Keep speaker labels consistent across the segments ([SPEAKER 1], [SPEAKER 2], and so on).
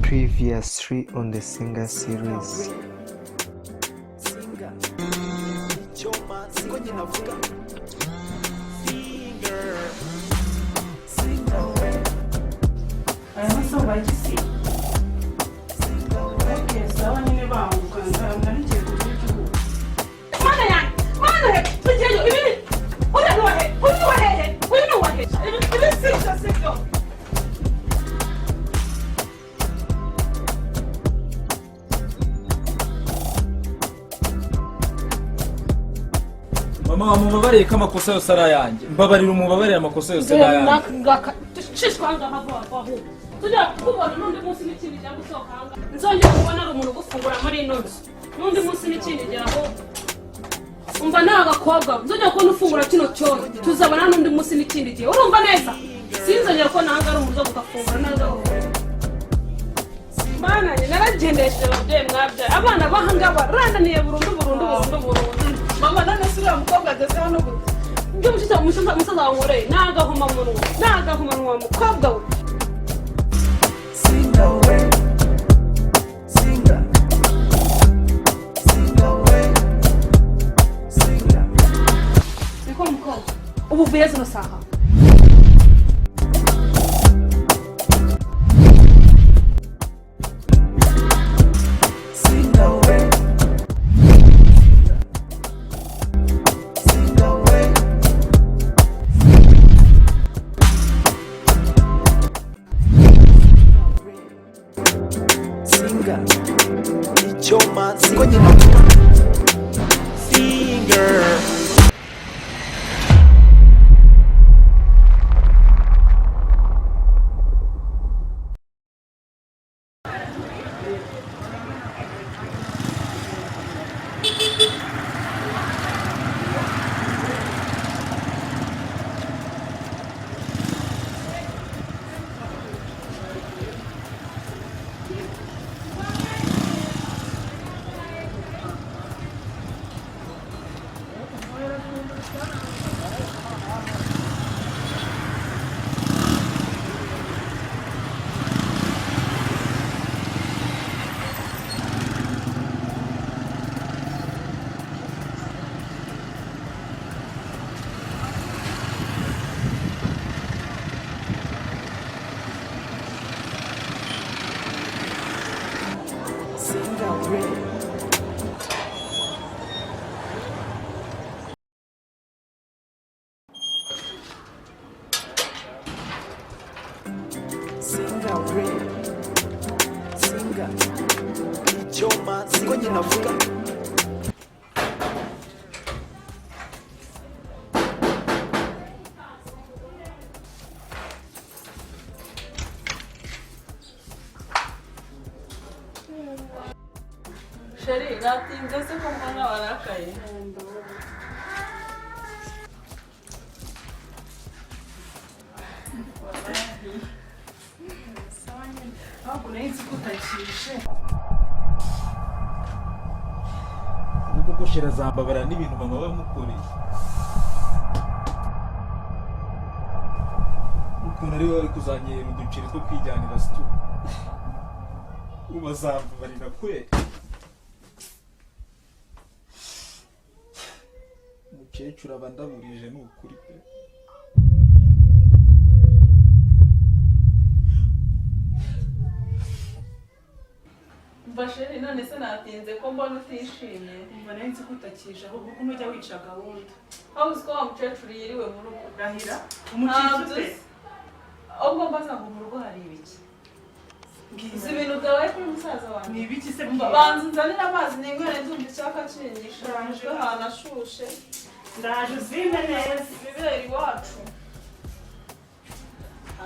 [SPEAKER 1] Previously on the Singer series.
[SPEAKER 2] Singer icyoma siko nyina avuga Singer Singer we
[SPEAKER 3] Aya masaha bayigisi.
[SPEAKER 2] Singer we
[SPEAKER 3] Okay, sawa nyine banguka narigiye kurya igihugu.
[SPEAKER 4] Mana yanjye, mana he, tugiyeyo ibi uriya ni uwahe, uyu ni uwahehe, uyu ni uwahe, ibi si byo, si byo.
[SPEAKER 5] Mama, mumbabarire ko amakosa yose ari ayanjye. Mbabarira, umubabarire, amakosa yose ari ayanjye.
[SPEAKER 4] Shishwa ahangaha vuba vuba ahubwo tujya kukubona n'undi munsi n'ikindi gihe gusohoka ahangaha nzongera kubona ari umuntu ugufungura muri ino nzu n'undi munsi n'ikindi gihe. Ahubwo umva, ni agakobwa nzongera kubona ufungura kino cyondo, tuzabona n'undi munsi n'ikindi gihe. Urumva neza, sinzongera kubona ahangaha ari umuntu uza kugafungura neza. Mana njye naragendesheje ababyeyi mwabyaye abana b'ahangaha barananiye burundu burundu burundu burundu.
[SPEAKER 3] Mama, none se uriya mukobwa ageze hano gute?
[SPEAKER 4] Ibyo umusaza wankoreye ni agahomamunwa, ni agahomamunwa wa mukobwa we.
[SPEAKER 2] Singer we Singer Singer we Singer.
[SPEAKER 4] Niko mukobwa, ubu uvuye zino saha.
[SPEAKER 2] Singer we Singer we. Singer icyoma siko nyina avuga Singer. Singer we. Singer we Singer icyoma siko nyina avuga.
[SPEAKER 6] Chéri, natinze se ko mbona warakaye?
[SPEAKER 3] Ahubwo nari nzi ko utakije.
[SPEAKER 5] Ubu koko shera azambabara n'ibintu mama bamukoreye, ukuntu ari we wari kuzanyera uduceri two kwijyanira situ. Ubu azambabarira kweri? Umukecuru aba ndaburije, ni ukuri pe.
[SPEAKER 6] Mva chéri, none se natinze ko mbona utishimye?
[SPEAKER 3] Umva, nari nzi ko utakije ahubwo ko ntujya wica gahunda.
[SPEAKER 6] Aho uzi ko wa mukecuru yiriwe mu rugo?
[SPEAKER 3] Rahira.
[SPEAKER 6] Ntabyo.
[SPEAKER 3] Umukecuru ute?
[SPEAKER 6] Uzi ahubwo mbaza ngo mu rugo hari ibiki?
[SPEAKER 3] Mbwira.
[SPEAKER 6] Uzi ibintu byabaye kuri musaza wanjye?
[SPEAKER 3] Ni ibiki se?
[SPEAKER 6] Mba-
[SPEAKER 3] Mbwira.
[SPEAKER 6] Banza unzanire amazi ninywere, ndumva icyaka kinyigisha mu
[SPEAKER 3] Ndaje.
[SPEAKER 6] mutwe ahantu ashushe.
[SPEAKER 3] Ndaje uzime neza.
[SPEAKER 6] Ibibera iwacu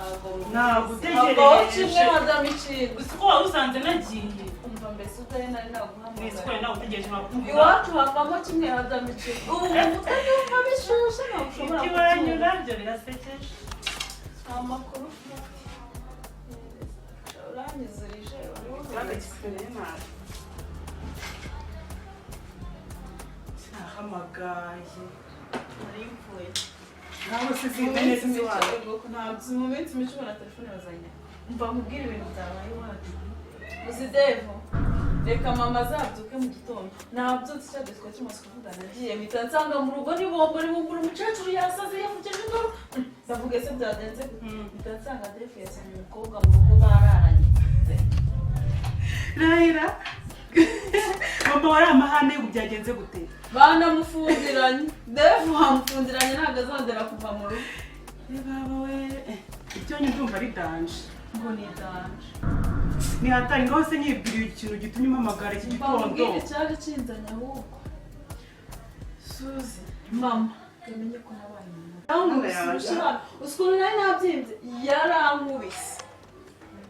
[SPEAKER 6] ntabwo
[SPEAKER 3] Nagutegereje.
[SPEAKER 6] kimwe hadamo ikindi.
[SPEAKER 3] Uzi ko wari usanze nagiye.
[SPEAKER 6] Umva mbese, utari nari
[SPEAKER 3] Nzi ko
[SPEAKER 6] naguhamagaye.
[SPEAKER 3] nagutegereje nakubwira.
[SPEAKER 6] Iwacu havamo kimwe hadamo ikindi. Ubu mu mutwe ndumva bishushe, ntabwo ushobora
[SPEAKER 3] Iby'iwanyu
[SPEAKER 6] kubyumva.
[SPEAKER 3] nabyo birasekeje.
[SPEAKER 6] Nta makuru ufite, uranyizirije wari
[SPEAKER 3] Ikibazo
[SPEAKER 6] wuzuye.
[SPEAKER 3] gisigaye nabi. Nahamagaye.
[SPEAKER 6] Nari mvuye.
[SPEAKER 3] Nawe se
[SPEAKER 6] Mu
[SPEAKER 3] zimbe
[SPEAKER 6] minsi
[SPEAKER 3] neza
[SPEAKER 6] mike
[SPEAKER 3] iwawe.
[SPEAKER 6] Ubwo ntabwo mu minsi mike ubona telefone bazanye. Mva nkubwire ibintu byabaye iwacu. Uzi Devo, reka mama azabyuke mu gitondo. Nabyutse icyo dutwa kimaze kuvugana agiye, mpita nsanga mu rugo ni bombo ni bombo, umukecuru yasaze yavugije induru. Ndavuga ese byagenze gute? Mpita nsanga Devo yazanye umukobwa mu rugo bararanye.
[SPEAKER 3] Rahira, mama wari amahane, ubu byagenze gute?
[SPEAKER 6] Banamufungiranye. Devo bamufungiranye, ntabwo azongera kuva mu rugo.
[SPEAKER 3] Baba we, ibyo ndumva ari danger.
[SPEAKER 6] Ngo ni danger.
[SPEAKER 3] Ni hatari. Ngaho se nyibwiriye ikintu gitumye umpamagara iki gitondo.
[SPEAKER 6] Mbabwire icyari kinzanye ahubwo. Suzi, mama yamenye ko nabaye umuntu. Yankubise urushyi hano. Uzi ukuntu nari nabyimbye? Yarankubise.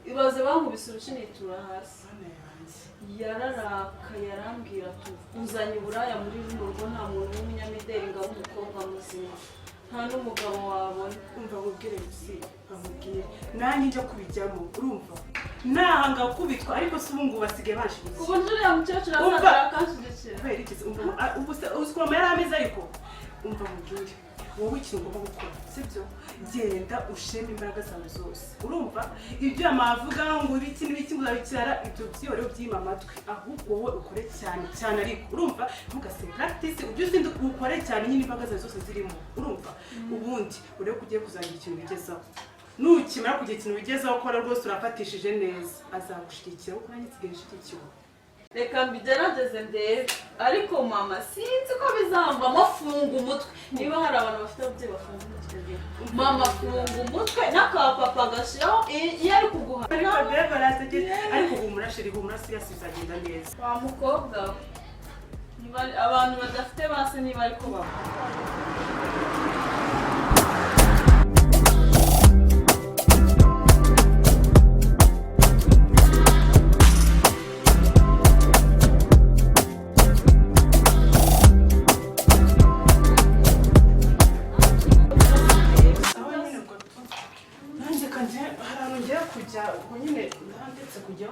[SPEAKER 6] Ibaze, bankubise urushyi nitura hasi. Yararakaye, arambwira ati: "Uzanye uburaya muri runo rugo, nta muntu w'umunyamideli ngo abe umukobwa muzima, nta n'umugabo wabona."
[SPEAKER 3] Umva nkubwire, Lucy, nkubwire, nanjye njya kubijyamo, urumva nahanga gukubitwa, ariko se ubu ngubu basigaye
[SPEAKER 6] Ku
[SPEAKER 3] banshyigikiye.
[SPEAKER 6] buryo uriya mukecuru
[SPEAKER 3] Umva.
[SPEAKER 6] azagera akanshyigikira.
[SPEAKER 3] Kubera iki se? Umva, ubu se uzi ukuntu yari ameze? Ariko umva nkubwire, wowe ikintu ugomba gukora, sibyo? Genda usheme imbaraga zawe zose, urumva? Ibyo amavuga ngo ibiki n'ibiki, ngo uzabikirara, ibyo byihore byima amatwi. Ahubwo wowe ukore cyane cyane, ariko urumva ntugasibe practice, ujye uzinduka ukore cyane nyine, imbaraga zawe zose zirimo, urumva? Ubundi urebe ko ugiye kuzagira ikintu bigezaho. Nukimara kugira ikintu bigezaho, ukora rwose urafatishije neza, azagushyigikira, kuko nanjye nsigaye nshyigikiwe.
[SPEAKER 6] Reka mbigerageze ndebe, ariko mama sinzi ko bizamvamo. Funga umutwe. Niba hari abantu bafite ababyeyi bafunga umutwe, mama funga umutwe n'akapapa agashyiraho iyo ari kuguha.
[SPEAKER 3] Ariko mbega arasekeje! Ariko humura chérie, humura, serious, bizagenda neza.
[SPEAKER 6] Wa mukobwa we, niba abantu badafite base, niba ariko bavuga.
[SPEAKER 3] Aho nyine ubwo nanjye kanjye hari ahantu ngiye kujya, ubwo nyine ndetse kujya.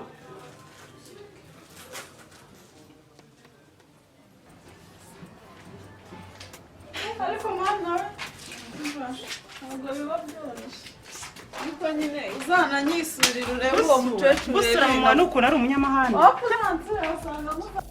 [SPEAKER 6] Ariko mwana we, ntabwo biba byoroshye, ariko nyine uzananyisurira urebe uwo mukecuru.
[SPEAKER 3] Busura mama n'ukuntu ari umunyamahane.
[SPEAKER 6] Wapfa uzansura wasanga muva.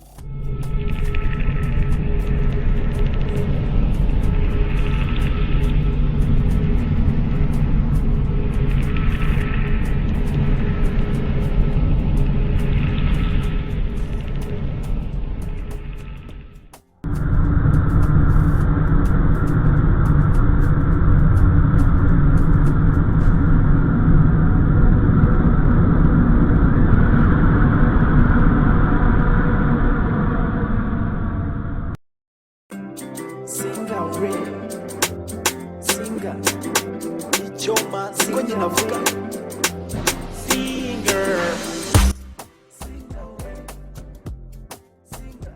[SPEAKER 2] Singa we, singa icyoma, siko nyine avuga singer. Singa we, singa,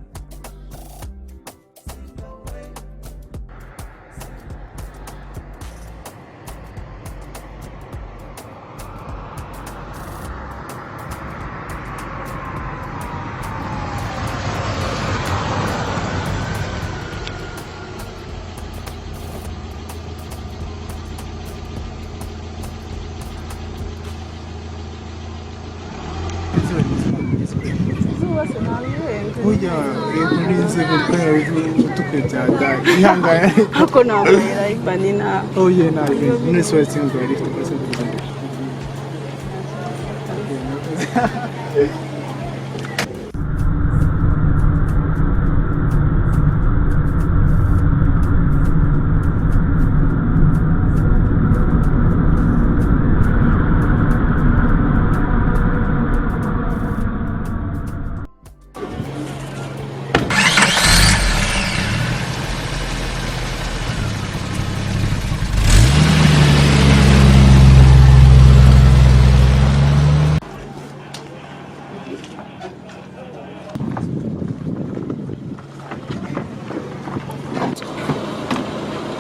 [SPEAKER 2] singa we.
[SPEAKER 7] Burya yego n'inzego kubera utukwe byadaye, ihangane.
[SPEAKER 4] Ariko nambaye ibani nawe.
[SPEAKER 7] Oh yeah, ntabwo none se watsinzwe wari ufite kose kugira.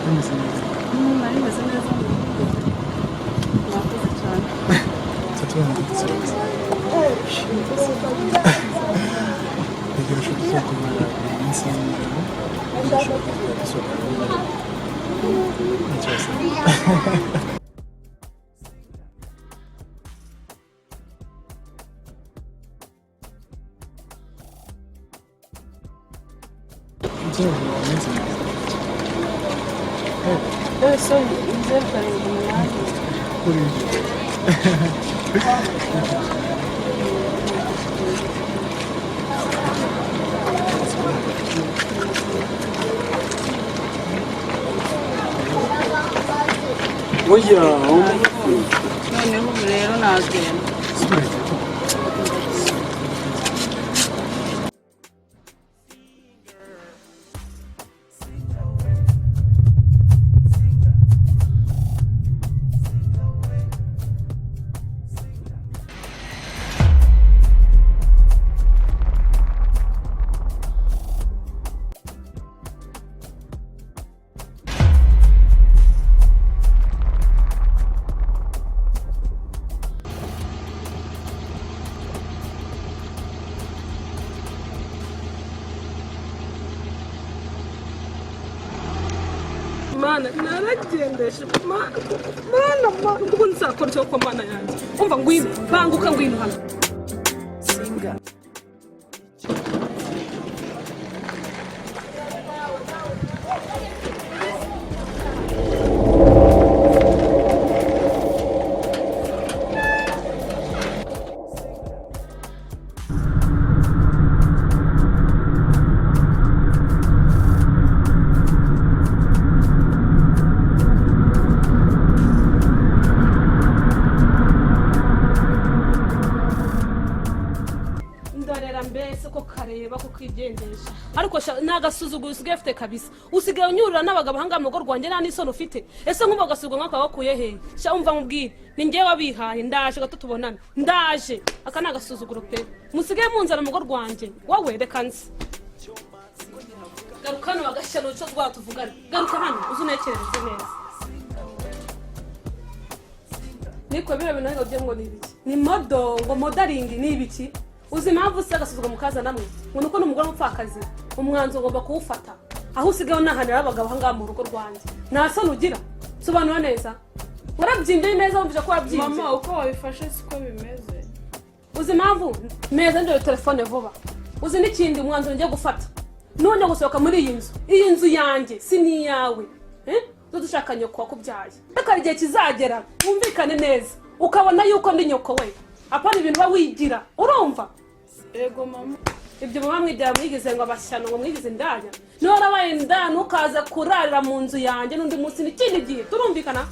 [SPEAKER 7] Bimeze neza.
[SPEAKER 4] Nari meze neza mu rugo, mwakoze cyane.
[SPEAKER 7] Tubona dutsinze. Reka inshuti zo kumara iminsi y'ijoro, dushobora kujya dusohoka n'ikibazo. Ikibazo ameze
[SPEAKER 6] Sorry, 078.
[SPEAKER 7] Kuri ibyo.
[SPEAKER 2] Oya,
[SPEAKER 6] Noneho ubu rero nagenda.
[SPEAKER 4] Mana naragendeshe, mana, mana, mana, kuko nzakora icyo kwa mana yanjye. Umva, ngwino, banguka, ngwino hano.
[SPEAKER 2] Singa.
[SPEAKER 4] Ndorera mbese ko kareba ko kigendesha, ariko sha ni agasuzuguro usigaye ufite kabisa. Usigaye unyurura n'abagabo ahangaha mu rugo rwanjye, nta n'isoni ufite. Ese nk'ubu agasuzuguro nk'aka wakuye hehe? Sha umva nkubwire, ni njyewe wabihaye. Ndaje gato tubonane, ndaje. Aka ni agasuzuguro pe, musigaye munzana mu rugo rwanjye. Wowe reka nzi, garuka hano bagashyira uruco rwawe tuvugane. Garuka hano uze unekerereze neza. Niko biriya bintu ariko byo ngo ni ibiki? Ni modo ngo modaringi ni ibiki? Uzi impamvu se agasuzuguro mukaza namwe ngo nuko ni umugore w'umupfakazi? Umwanzuro ugomba kuwufata. Aho usigaye unahanira abagabo ahangaha mu rugo rwanjye, nta soni ugira? Sobanura neza, warabyimbye neza, wumvise ko wabyimbye.
[SPEAKER 6] Mama, uko wabifashe siko bimeze.
[SPEAKER 4] Uzi impamvu meza ndebe telefone vuba? Uzi n'ikindi, umwanzuro ngiye gufata none gusohoka muri iyi nzu. Iyi nzu yanjye si n'iyawe, eh? Uze dushaka nyoko wakubyaye. Ariko hari igihe kizagera wumvikane neza, ukabona yuko ndi nyoko we, apana ibintu uba wigira, urumva?
[SPEAKER 6] Yego mama.
[SPEAKER 4] Ibyo muba mwibyara mwigize ngo abashyano, ngo mwigize indaya. Niba warabaye indaya, ntukaze kurarira mu nzu yanjye n'undi munsi n'ikindi gihe, turumvikana?